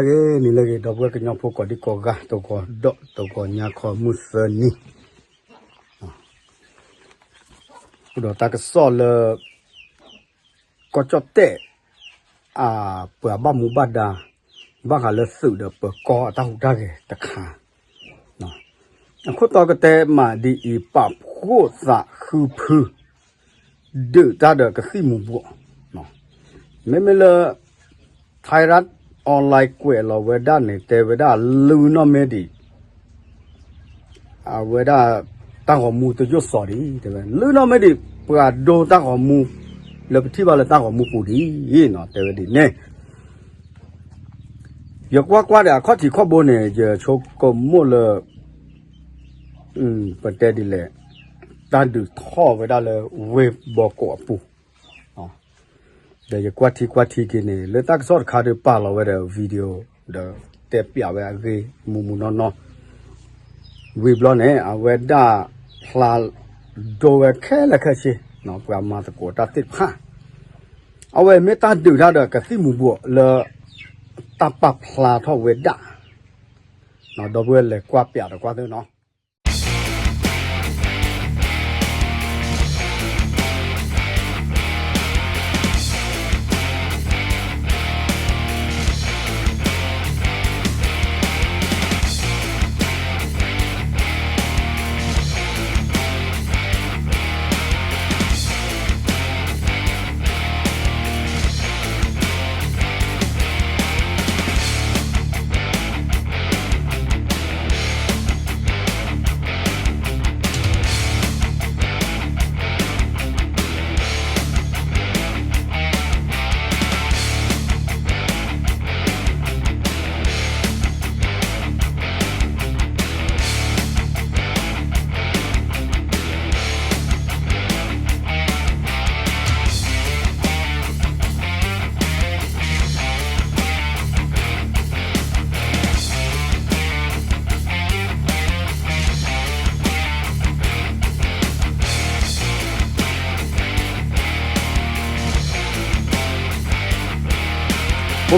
ဂ့ၤ နံၤလၢဂ့ၤ ဒီပုၢ်ဝဲၢ်ကညီဖိကိးဒံကိးဂၤ တဂီၤဒီးတဂီၤညါခီမုၢ်သၢနံၤ အိၣ်ဒီးတၢ်ကစီၣ်လၢ ကီၢ်ကၠီၣ်တဲၣ် အပှၤဘၣ်မူဘၣ်ဒါ ဘၣ်ဃးလၢသုးဒီးပၢၤကီၢ်အတၢ်ဟူးတၢ်ဂဲၤတခါ အခိၣ်တီကတဲမးဒ်အံၤ ပာ်ဖှိၣ်သးဃုဖု ဒုးတၢ်ဒီးကသံၣ်မူၤဘှီး မ့မ့ၢ်လၢ Thairath Online ကွဲးလီၤဝဲဒၣ်န့ၣ် တဲဝဲဒၣ်လုၢ်နီၢ်မ့ၢ်ဒံး အဝဲဒၣ် တၢ်ဂီၤမူတယိၣ်စီၤဒံး တဲဝဲ လုၢ်နီၢ်မ့ၢ်ဒံး ပှၤဒိတၢ်ဂီၤမူ လၢပထံၣ်ဘၣ်လၢတၢ်ဂီၤမူပူၤဒံးနီၤ တဲဝဲဒ်န့ၣ် ယကွၢ်ကွၢ်ဒီးအခီၣ်ထံးခီၣ်ဘိန့ၣ် ယဆိကမိၣ်လၢ ပတဲဒ်လဲၣ် တၢ်ဒုးထီၣ်ဝဲဒၣ်လၢဝ့ၢ်ဘီကိးအပူၤ ဒီးယကွၢ်ထံကွၢ်ထံက့ၤန့ၣ် လၢတၢ်ကစီၣ်တခါဒီးပာ်လီၤဝဲဒီး video ဒီးတဲပျးဝဲအဂ့ၢ်မူမူနီၢ်နီၢ် ဝံၤဘျီန့ၣ် အဝဲဒၣ်ဖျါဒိဝဲခဲလၢာ်ခဲဆ့ ပှၤမၤသကိးတၢ်သ့ၣ်တဖၣ် အဝဲမ့ၢ်တၢ်ဒုးတၢ်ဒီးကသံၣ်မူၤဘှီးလၢ တၢ်ပာ်ဖျါထီၣ်ဝဲဒၣ် ဒီပုၢ်ဝဲၢ်လဲၤကွၢ်ပျးဒီးကွၢ်သ့နီၤ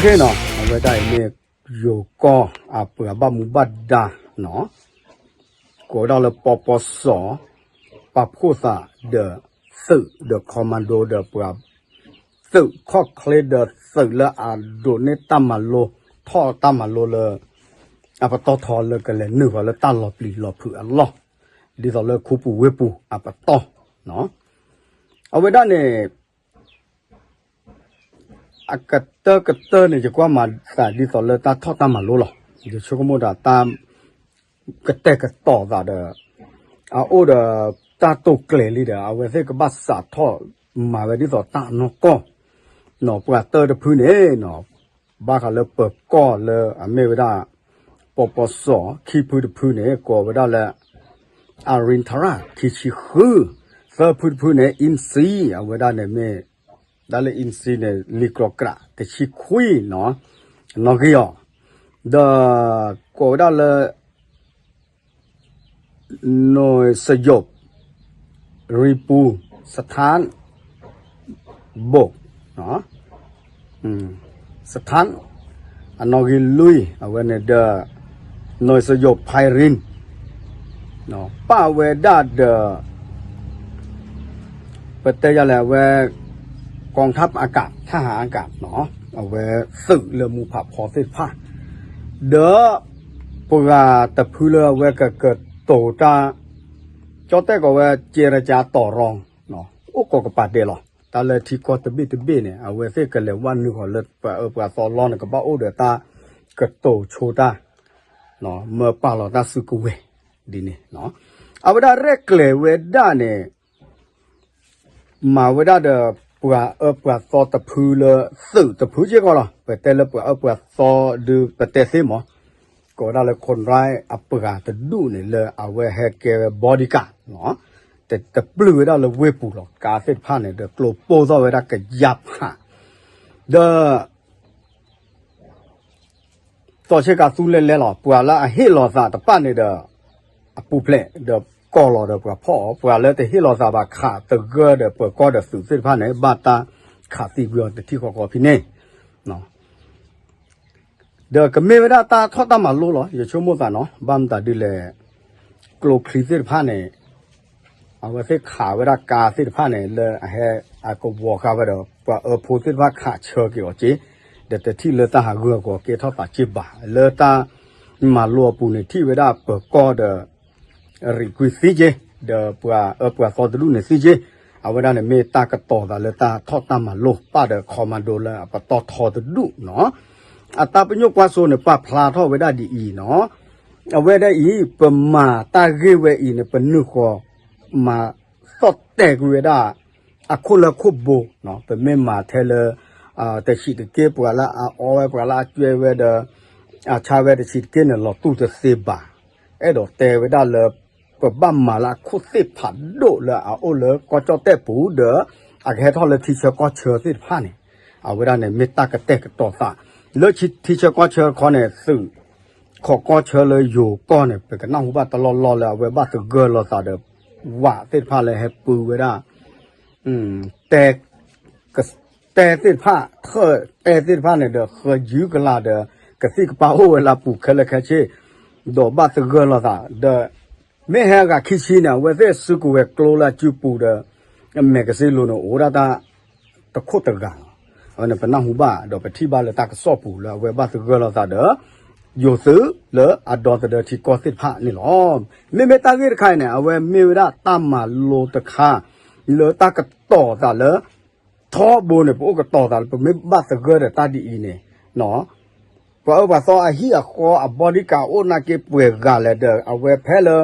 OK နီၤ အဝဲဒၣ်အံၤမ့ၢ်ယိၤကီၢ်အပှၤဘၣ်မူဘၣ်ဒါနီၤ ကိးဝဲဒၣ်လၢပီပီစီၤ ပာ်ဖှိၣ်သးဒီးသုးဒီး commando ဒီးပှၤ သုးခီၣ်ချ့ဒီးသုးလၢအဒိးန့ၢ်တၢ်မၤလိ ထီၣ်တၢ်မၤလိလၢ အပတီၢ်ထီလၢကလဲၤနုာ်ဃီၤလၢတၢ်လီၤပျံၤလီၤဖုးအလီၢ် ဒ်သိးလၢခူပူၤဝ့ၢ်ပူၤအပတီၢ် အဝဲဒၣ်န့ၣ် အကတၢၢ်ကတၢၢ်န့ၣ် ယကွၢ်မၤသးဒ်သိးလၢတၢ်ထီၣ်တၢ်မၤလိလီၤ. ယဆိကမိၣ်ဒၣ်တၢ် ကတဲာ်ကတီၤသးဒီး အအိၣ်ဒီးတၢ်တိာ်ကျဲၤလံဒီး အဝဲသ့ၣ်ကဘၣ်စးထီၣ်မၤဝဲဒ်သိးတၢ်အနီၢ်ကီၢ် နီၤ ပှၤတၢတဖုန့ၣ်နီၤ ဘၣ်ဃးလၢပၢၤကီၢ်လၢအမ့ၢ်ဝဲဒၣ် ပီပီစီၤ ခံဖုတဖုန့ၣ် ကိးဝဲဒၣ်လၢ အရ့ထရၣ် ခံဆံဃု, သၢဖုတဖုန့ၣ် အံစံ အဝဲဒၣ်န့ၣ်မ့ၢ် ဒၣ်လၢအံစံန့ၣ် လံာ်ကြီကြး တဆံခွံနီၤ အနီၣ်ဂံၢ်အီၤ ဒီးကိးဝဲဒၣ်လၢ နွံစယိး ရံပူၤ စထၣ် ဘိး စထၣ် အနီၣ်ဂံၢ်လွံၢ် အဝဲန့ၣ်ဒီး နွံစယိး ဖဲရ့ၣ် ပာ်ဝဲဒၣ်ဒီး ပတဲယၤလဲၣ် အဝဲ กองทัพอากาศ ทหารอากาศ နီၤ အဝဲသုးလၢမူဖးဖီသ့ၣ်တဖၣ် ဒီး ပှၤတဖုလၢအဝဲကကတိၤတၢ် ကၠီတဲၣ်ကိးဝဲ เจรจาต่อรอง အိၣ်ကိးကပၤဒဲးလီၤ. တၢ်လၢထံကီၢ်တဘ့ၣ်တဘ့ၣ်န့ၣ် အဝဲသ့ၣ်ကလဲၤဝဲနုာ်ဃီၤလၢပှၤအၢပှၤသီလီၢ်န့ၣ် ကဘၣ်အိၣ်ဒီးတၢ်ကတိၤဆိတၢ် မၢပာ်လီၤတၢ်စုကဝဲၤ ဒ်န့ၣ် အဝဲဒၣ်ရဲၣ်ကျဲၤဝဲဒၣ်န့ၣ် မၤဝဲဒၣ်ဒီး ပှၤအၢပှၤသီတဖုလၢသုးတဖုစ့ၢ်ကီးလီၤ. ပတဲလၢပှၤအၢပှၤသီဒုးပတဲသ့မး ကိးဝဲဒၣ်လၢ ခိၣ်ရၢၣ် အပှၤတဒူၣ်န့ၣ် လၢအဝဲဟဲကဲဝဲ bodyguard နီၤ တပျုၢ်ဝဲဒၣ်လၢဝ့ၢ်ပူၤလီၤ. ကါသ့ၣ်တဖၣ်န့ၣ် ဒီးကျိပိၢ်ထီၣ်ဝဲဒၣ်ကယၤဖး ဒီး သီဆ့ကၤသူလဲၤလဲၤလီၤ. ပှၤလၢအဟ့ၣ်လီၤသးတဖၣ်န့ၣ်ဒီး အပူၤဖျဲးဒီးကီၢ်လီၤဒီးပှၤဖီၣ်အီၤ, ပှၤလၢတဟ့ၣ်လီၤသးဘၣ်ခးသဂၢၢ်ဒီးပၢၤကီၢ်ဒီးသုးသ့ၣ်တဖၣ်န့ၣ် ဘၣ်တၢ်ခးသံကွံာ်အီၤတထံၣ်ဃီဃီဖဲန့ၣ် ဒီးကမ့ၢ်ဝဲဒၣ်တၢ်ထီၣ်တၢ်မၤလိလီၤ ယဆိကမိၣ်သးနီၤ ဘၣ်မတၤဒ်လဲၣ် ကျိချံသ့ၣ်တဖၣ်န့ၣ် အဝဲသ့ၣ်ခးဝဲဒၣ်ကါသ့ၣ်တဖၣ်န့ၣ် လၢအဟဲအကဝီၤဃာ်ဝဲဒီး ပှၤအၢဖိသ့ၣ်တဖၣ်ခးဆၢက့ၤအီၤက့ၤ ဒီးတထံၣ်လၢတၢ်ဟးဂူာ်ဟးဂီၤကဲထီၣ်သးက့ၤဘၣ် လၢတၢ်မၤလိအပူၤန့ၣ် ထံၣ်ဝဲဒၣ်ပၢၤကီၢ်ဒီး ရံးကွံာ်သံက့ၤ ဒီးပှၤအၢပှၤသီတဒူၣ်န့ၣ်သံက့ၤ အဝဲဒၣ်န့ၣ်မ့ၢ်တၢ်ကတီၤသးလၢတၢ်ထီၣ်တၢ်မၤလိ ပၣ်ဒီး commando လၢအပတီၢ်ထီတဒူၣ်နီၤ အတၢ်ပညိၣ်ကွၢ်စိန့ၣ် ပာ်ဖျါထီၣ်ဝဲဒၣ်ဒ်အံၤနီၤ အဝဲဒၣ်အံၤ ပမၤတၢ်ဂ့ၢ်ဝဲအံၤန့ၣ် ပနုာ်ဃီၤမၤသီၣ်တဲာ်ကွံာ်ဝဲဒၣ် အခိၣ်လၢခိၣ်ဘိ ပမ့ၢ်မၤထဲလၢ တဆံးတက့ၢ် ပှၤလၢအအီဝဲ ပှၤလၢအကွဲဝဲဒီး အဆါဝဲတဆံးတက့ၢ်န့ၣ် လီၤတူၢ်တသ့ဘၣ်. အဲၣ်ဒိးတဲဝဲဒၣ်လၢ ပဘၣ်မၤလၢအခိၣ်သ့ၣ်ဖးဒိၣ်လၢအအိၣ်လၢကီၢ်ကၠီၣ်တဲၣ်ပူၤဒီး အကဟဲထီၣ်လၢထံဆၢကီၢ်ဆၢသ့ၣ်တဖၣ်န့ၣ် အဝဲဒၣ်န့ၣ်မ့ၢ်တၢ်ကတဲာ်ကတီၤသး လၢထံဆၢကီၢ်ဆၢတခီန့ၣ် သုး ခိးကီၢ်ဆၢလၢယိၤကီၢ်န့ၣ် ပကနၢ်ဟူဘၣ်တလီၢ်လီၢ်လၢအဝဲဘၣ်သဂၢၢ်လိာ်သးဒီး ဝးသ့ၣ်တဖၣ်လၢဟဲပုၢ်ဝဲဒၣ် တဲ ကတဲသ့ၣ်တဖၣ် ထၢၣ်တဲသ့ၣ်တဖၣ်န့ၣ်ဒီး ဃၢယုၢ်ကလာ်ဒီး ကသံၣ်ကပၤအိၣ်ဝဲလၢအပူၤခဲလၢာ်ခဲဆ့ ဒီးဘၣ်သဂၢၢ်လိာ်သး ဒီး မ့ၢ်ဟဲဂၤခံဆံန့ၣ် အဝဲသ့ၣ်စုကဝဲၤကျိလၢအစုပူၤဒီး မဲာ်ကစ့လိၤန့ၣ် အိၣ်ဝဲဒၣ်တၢ်တခိၣ်တဂၤလီၤ. အဝဲန့ၣ်ပနၢ်ဟူဘၣ် ဒီးပထံၣ်ဘၣ်လၢတၢ်ကစီၣ်ပူၤလၢအဝဲဘၣ်သဂၢၢ်လိာ်သးဒီး ယိၤသုးလၢအဒီသဒၢထံကီၢ်သ့ၣ်တဖၣ်န့ၣ်လီၤ. မ့မ့ၢ်တၢ်ဂ့ၢ်တခါအံၤန့ၣ် အဝဲမ့ၢ်ဝဲဒၣ်တၢ်မၤလိတခါ လၢတၢ်ကတီၤသးလၢ ထီဘိန့ၣ် ပအိၣ်ကတီၤသးလၢပမ့ၢ်ဘၣ်သဂၢၢ်ဒီးတၢ်ဒ်အံၤန့ၣ် ပှၤအၢပှၤသီအဟံၣ်အဃီအဘီဒံကၤအိၣ်နာ်က့ပှဲၤဂၤလဲၣ်ဒီး အဝဲဖဲလၢ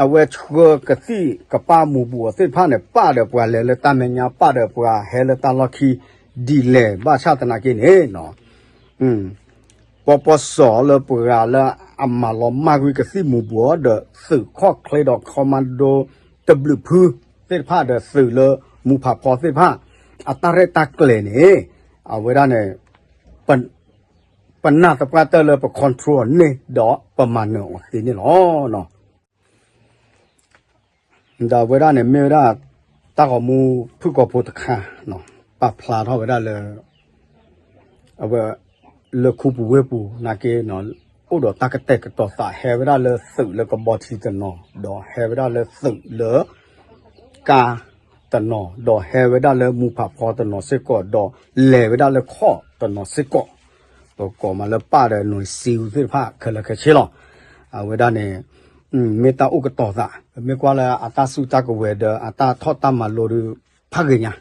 အဝဲဆှၢကသံၣ်ကပၤမူးဘူးအီၤသ့ၣ်တဖၣ်န့ၣ် ပာ်ဒီးပှၤလဲၤလၢတၢ်မဲာ်ညါ ပာ်ဒီးပှၤဟဲလၢတၢ်လီၢ်ခံ ဒ်လဲၣ် ဘၣ်ဆၣ်သနာ်က့န့ၣ် ပီပီစီၤလၢပှၤလၢအမၤလီၤမၢ်ကွံာ်ကသံၣ်မူးဘူးအီၤဒီး သုးခီၣ်ချ့ဒီး commando တဘျုးဖုသ့ၣ်တဖၣ်ဒီး သုးလၢမူးဖးဖီသ့ၣ်တဖၣ် အတၢ်ရဲၣ်တၢ်ကျဲၤန့ၣ် အဝဲဒၣ်န့ၣ် ပနာ်သပှၢ်တၢၢ်လၢပ control န့ၢ်ဒီးပမၤနၢၤအီၤသ့န့ၣ်လီၤ. ဒီးအဝဲဒၣ်န့ၣ်မ့ၢ်ဝဲဒၣ် တၢ်ဂီၤမူဖုၣ်ကိာ်ဖိတခါ ပာ်ဖျါထီၣ်ဝဲဒၣ်လၢ အဝဲ လၢခူပူၤဝ့ၢ်ပူၤနာ်က့ အိၣ်ဒီးတၢ်ကတဲာ်ကတီၤသး ဟဲဝဲဒၣ်လၢသုးလၢကဘီထံတနီၤ ဒီးဟဲဝဲဒၣ်လၢသုးလၢ ကါတနီၤ ဒီးဟဲဝဲဒၣ်လၢမူးဖးဖီတနီၤစ့ၢ်ကီး ဒီးလဲၤဝဲဒၣ်လၢခီၣ်တနီၤစ့ၢ်ကီး ပကိးမးလၢပာ်ဒီးနွံစံသ့ၣ်တဖၣ်ခဲလၢာ်ခဲဆ့လီၤ. အဝဲဒၣ်န့ၣ် မ့ၢ်တၢ်အိၣ်ကတီၤသး ပမ့ၢ်ကွၢ်လၢအတၢ်စုတၢ်ကဝဲၤဒီးအတၢ်ထီၣ်တၢ်မၤလိဒီး ဖးဂ့ၤညါ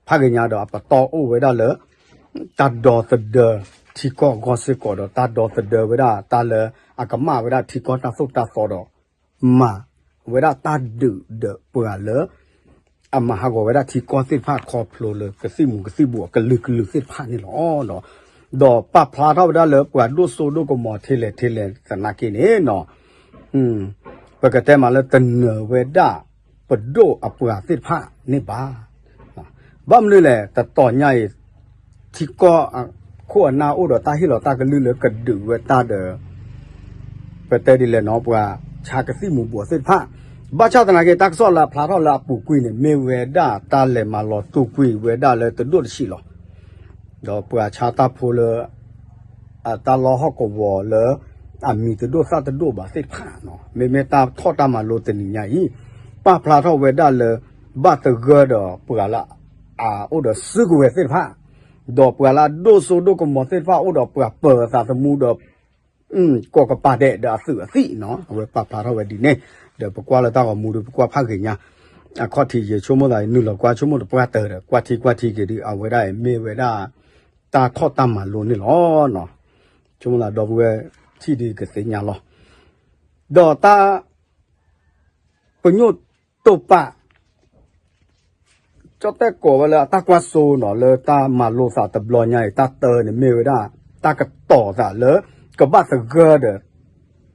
ဖးဂ့ၤညါဒီးအပတီၢ်အိၣ်ဝဲဒၣ်လၢ တၢ်ဒီသဒၢထံကီၢ်အဂီၢ်စ့ၢ်ကီးဒီး တၢ်ဒီသဒၢဝဲဒၣ်တၢ်လၢအကမၣ်ဝဲဒၣ်ထံကီၢ်တၢ်သိၣ်တၢ်သီဒီး မၤဝဲဒၣ်တၢ်ဒုးဒီးပှၤလၢ အမၤဟးဂီၤဝဲဒၣ်ထံကီၢ်သ့ၣ်တဖၣ်ခီဖျိလၢကသံၣ်မူးကသံၣ်ဘူးအကလုာ်ကလုာ်သ့ၣ်တဖၣ်န့ၣ်လီၤ. ဒီးပာ်ဖျါထီၣ်ဝဲဒၣ်လၢပှၤဒိၣ်စိဒိၣ်ကမီၤထဲလဲၣ်ထဲလဲၣ်သနာ်က့န့ၣ် ပကတဲမးလၢတနၢၤဝဲဒၣ်ပဒိၣ်အပှၤသ့ၣ်တဖၣ်န့ၣ်ဘၣ်. ဘၣ်မနုၤလဲၣ် တတီၤညါအံၤ ထံကီၢ်အခိၣ်အနၢ်အိၣ်ဒီးတၢ်ဟ့ၣ်လီၤတၢ်ကလုၢ်လၢကဒုးဝဲတၢ်ဒီး ပတဲဒ်လဲၣ်နီၤ ပှၤဆါကသံၣ်မူးဘူးသ့ၣ်တဖၣ် ဘၣ်ဆၣ်သနာ်က့ တၢ်ကစီၣ်လၢအဖျါထီၣ်လၢအပူၤကွံာ်န့ၣ် မ့ၢ်ဝဲဒၣ်တၢ်လဲၤမၤလီၤတူာ်ကွံာ်ဝဲဒၣ်လၢတဒိၣ်တဆံးလီၤ. ဒီးပှၤဆါတၢ်ဖိလၢ အတၢ်လီၢ်ဟီၣ်ကဝီၤလၢ အမံၤတဒိၣ်သၣ်တဒိၣ်ဘၣ်သ့ၣ်တဖၣ် မ့မ့ၢ်တၢ်ထီၣ်တၢ်မၤလိတနံၤညါအံၤ ပာ်ဖျါထီၣ်ဝဲဒၣ်လၢ ဘၣ်သဂၢၢ်ဒီးပှၤလၢ အအိၣ်ဒီးစုကဝဲၤသ့ၣ်တဖၣ် ဒီးပှၤလၢအဒိၣ်စိဒိၣ်ကမီၤသ့ၣ်တဖၣ် အိၣ်ဒီးပှၤပၢၤသးသမူဒီး ကိးကပၤဒဲးဒီးအသုးအသံၣ်နီၤ အဝဲပာ်ဖျါထီၣ်ဝဲဒ်န့ၣ် ဒီးပကွၢ်လၢတၢ်ဂီၤမူဒီး ပကွၢ်ဖးဂ့ၤညါ အခီၣ်ထံးယဲၢ်ဆိကမိၣ်သး နုာ်လီၤကွၢ်ဆိကမိၣ်တပှၢ်တၢၢ်ဒီး ကွၢ်ထံကွၢ်ထံက့ၤဒီး အဝဲဒၣ်အံၤမ့ၢ်ဝဲဒၣ် တၢ်ထီၣ်တၢ်မၤလိန့ၣ်လီၤ. ဆိကမိၣ်သးဒီပုၢ်ဝဲၢ်ထံၣ်ဒုးကသ့ၣ်ညါလီၤ. ဒီးတၢ် ပညိၣ်တိာ်ပာ် ကၠီၣ်တဲၣ်ကိးဝဲလၢအတၢ်ကွၢ်စိနီၤ လၢတၢ်မၤလိသးတဘျီညါအံၤ တၢ်တၢန့ၣ်မ့ၢ်ဝဲဒၣ် တၢ်ကတီၤသးလၢ ကဘၣ်သဂၢၢ်ဒီး တၢ်ဂ့ၢ်ဒ်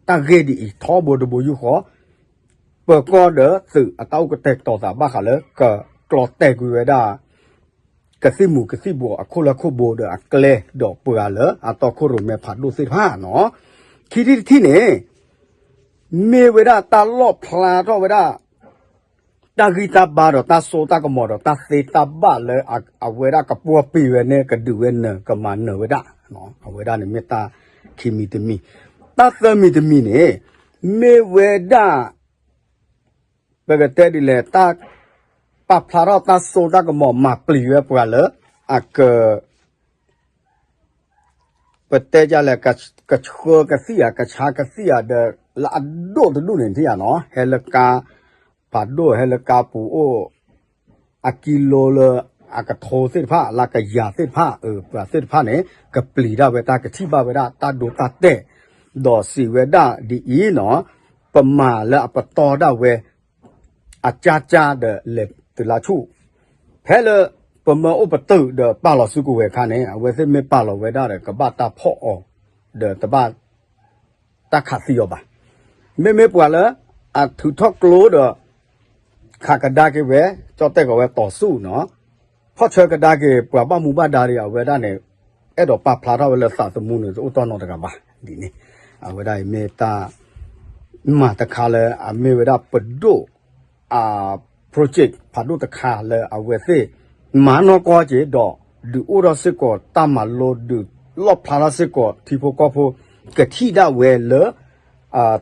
အံၤ ထီဘိတဘိယူၢ်ဃီ ပၢၤကီၢ်ဒီးသုးအတၢ်အိၣ်ကတဲာ်ကတီၤသးဘၣ်ဃးလၢ ကကျီတဲာ်ကွံာ်ဝဲဒၣ် ကသံၣ်မူးကသံၣ်ဘူးအခိၣ်လၢခိၣ်ဘိဒီးအကျဲ ဒီးပှၤလၢအတီခိၣ်ရိၣ်မဲဖးဒိၣ်သ့ၣ်တဖၣ်နီၤ ခံထံၣ်တထံၣ်န့ၣ် မ့ၢ်ဝဲဒၣ်တၢ်လီၣ်ဖျါထီၣ်ဝဲဒၣ် တၢ်ဂံၢ်တၢ်ဘါဒီးတၢ်စိတၢ်ကမီၤဒီးတၢ်သ့တၢ်ဘၣ်လၢအဝဲဒၣ်ကပှီၢ်ပံာ်ဝဲန့ၣ် ကဒုးဝဲနၢၤကမၤနၢၤဝဲဒၣ် အဝဲဒၣ်န့ၣ်မ့ၢ်တၢ်ခံမံၤတမံၤ, တၢ်သၢမံၤတမံၤန့ၣ် မ့ၢ်ဝဲဒၣ် ပကတဲဒ်လဲၣ် တၢ်ပာ်ဖျါထီၣ်တၢ်စိတၢ်ကမီၤမၤပျံၤဝဲပှၤလၢ အက ပတဲဒ်လဲၣ် ကဆှၢကသံၣ်ဧါ ကဆါကသံၣ်ဧါဒီး လၢအဒိၣ်တဒူၣ်န့ၣ်ထံၣ်ဧါနီၤ ဟဲလၢကါဖးဒိၣ် ဟဲလၢကါပူၤအိၣ် အကံလိလၢ အကထိသ့ၣ်တဖၣ် လၢကယၤသ့ၣ်တဖၣ် ပှၤသ့ၣ်တဖၣ်န့ၣ် ကပျံၤဒၣ်ဝဲတၢ် ကထံၣ်ဘၣ်ဝဲဒၣ်တၢ်ဒိတၢ်တဲာ် ဒီးစံးဝဲဒၣ်ဒ်အံၤနီၤ ပမၤလၢအပတီၢ်ဒၣ်ဝဲ အကၢ်ကၢ်ဒီးလဲၤတုၤလၢဆူၣ် ဖဲလၢ ပမၢအိၣ်ပတုာ်ဒီးပာ်လီၤစုကဝဲၤအခါန့ၣ် အဝဲသ့ၣ်မ့ၢ်ပာ်လီၤဝဲဒၣ်ဒီး ကဘၣ်တၢ်ဖီၣ်အီၤ ဒီးတဘၣ် တၢ်ခးသံအီၤဘၣ်. မ့မ့ၢ်ပှၤလၢ အထုးထီၣ်ကျိဒီး ခးကဒါက့ၤဝဲ ကၠီၣ်တဲၣ်ကီးဝဲတီၤဆူၣ်နီၤ ဖီၣ်ဆၢကဒါက့ၤ ပှၤဘၣ်မူဘၣ်ဒါဒ်အဝဲဒၣ်န့ၣ် အဲၣ်ဒိးပာ်ဖျါထီၣ်ဝဲလၢသးသမူန့ၣ် တအိၣ်တီၢ်နီတဂၤဘၣ်ဒ်န့ၣ် အဝဲဒၣ်အံၤမ့ၢ်တၢ် မၤတခါလၢအမ့ၢ်ဝဲဒၣ်ပဒိၣ် အ project ဖးဒိၣ်တခါလၢအဝဲသ့ၣ် မၤနီၢ်ကီၢ်က့ၤဒီး ဒုးအိၣ်ထီၣ်စ့ၢ်ကီးတၢ်မၤလိ ဒုးလီၣ်ဖျါထီၣ်စ့ၢ်ကီးထံဖိကီၢ်ဖိ ကထံၣ်ဒၣ်ဝဲလၢ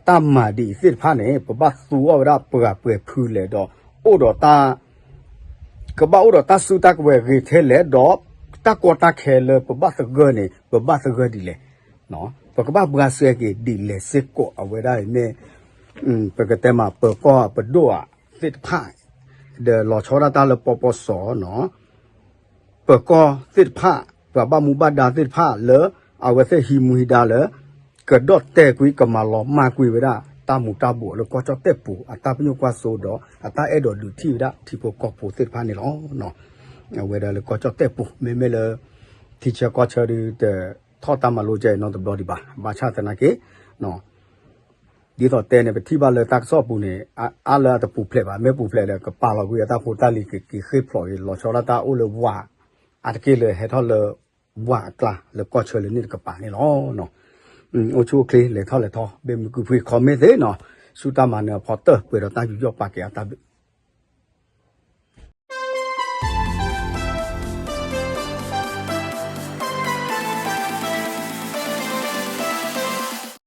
တၢ်မၤဒ်အံၤသ့ၣ်တဖၣ်န့ၣ် ပဘၣ်သူအီၤဝဲဒၣ်ပှၤပှဲၤဖုလဲၣ်ဒီး အိၣ်ဒီးတၢ် ကဘၣ်အိၣ်ဒီးတၢ်စုတၢ်ကဝဲၤဂ့ၤထဲလဲၣ်ဒီး တၢ်ကီတၢ်ခဲလၢပဘၣ်သဂၢၢ်န့ၣ် ပဘၣ်သဂၢၢ်ဒ်လဲၣ် ပကဘၣ်ဘှါစဲက့ၤဒ်လဲၣ်စ့ၢ်ကီး အဝဲဒၣ်အံၤမ့ၢ် ပကတဲမး ပၢၤကီၢ်ပဒိၣ်ဧါသ့ၣ်တဖၣ် ဒီးလီၤဆီဒၣ်တၢ်လၢပီပီစီၤနီၤ ပၢၤကီၢ်သ့ၣ်တဖၣ် ပှၤဘၣ်မူဘၣ်ဒါသ့ၣ်တဖၣ်လၢ အဝဲသ့ၣ်ဟံးမူဟံးဒါလၢ ကဒီၣ်တဲာ်ကွံာ် ကမၤလီၤမၢ်ကွံာ်ဝဲဒၣ် တၢ်မူၤတၢ်ဘှီးလၢကီၢ်ကၠီၣ်တဲၣ်ပူၤ အတၢ်ပညိၣ်ကွၢ်စိဒီး အတၢ်အဲၣ်ဒိးဒုးထံၣ်ဝဲဒၣ်ထံဖိကီၢ်ဖိသ့ၣ်တဖၣ်န့ၣ်လီၤ. အဝဲဒၣ်လၢကီၢ်ကၠီၣ်တဲၣ်ပူၤ မ့မ့ၢ်လၢ ထံဆၢကီၢ်ဆၢဒုး တထီၣ်တၢ်မၤလိကဲအံၤနီတဘျီဒံးဘၣ်. ဘၣ်ဆၣ်သနာ်က့ ဒ်သိးတဲန့ၣ် ပထံၣ်ဘၣ်လၢတၢ်ကစီၣ်ပူၤန့ၣ် အါလၢအတပူၤဖျဲးဘၣ်, မ့ၢ်ပူၤဖျဲးဒီး ကပာ်လီၤကွံာ်အတၢ်ဖိတၢ်လံၤကက့ၤဃ့ၢ်ဖျိးအံၤ လီၤဆီဒၣ်တၢ်အိၣ်လၢဝၤ အါတက့ၢ်လၢဟဲထီၣ်လၢ ဝၤအကျါလၢကီၢ်ဆၢလၢန့ၣ်တကပၤန့ၣ်လီၤ. အိၣ်ဆူၣ်အိၣ်ချ့ လဲၤထီၣ်လဲၤထီ ဘၣ်မုာ်ကုာ်ဖှံ comment သ့နီၤ, ဆူတၢ်မၤနၢၤအဖီတၢၢ် ပှဲၤဒီးတၢ်ယူးယီၣ်ပာ်ကဲအတၢ်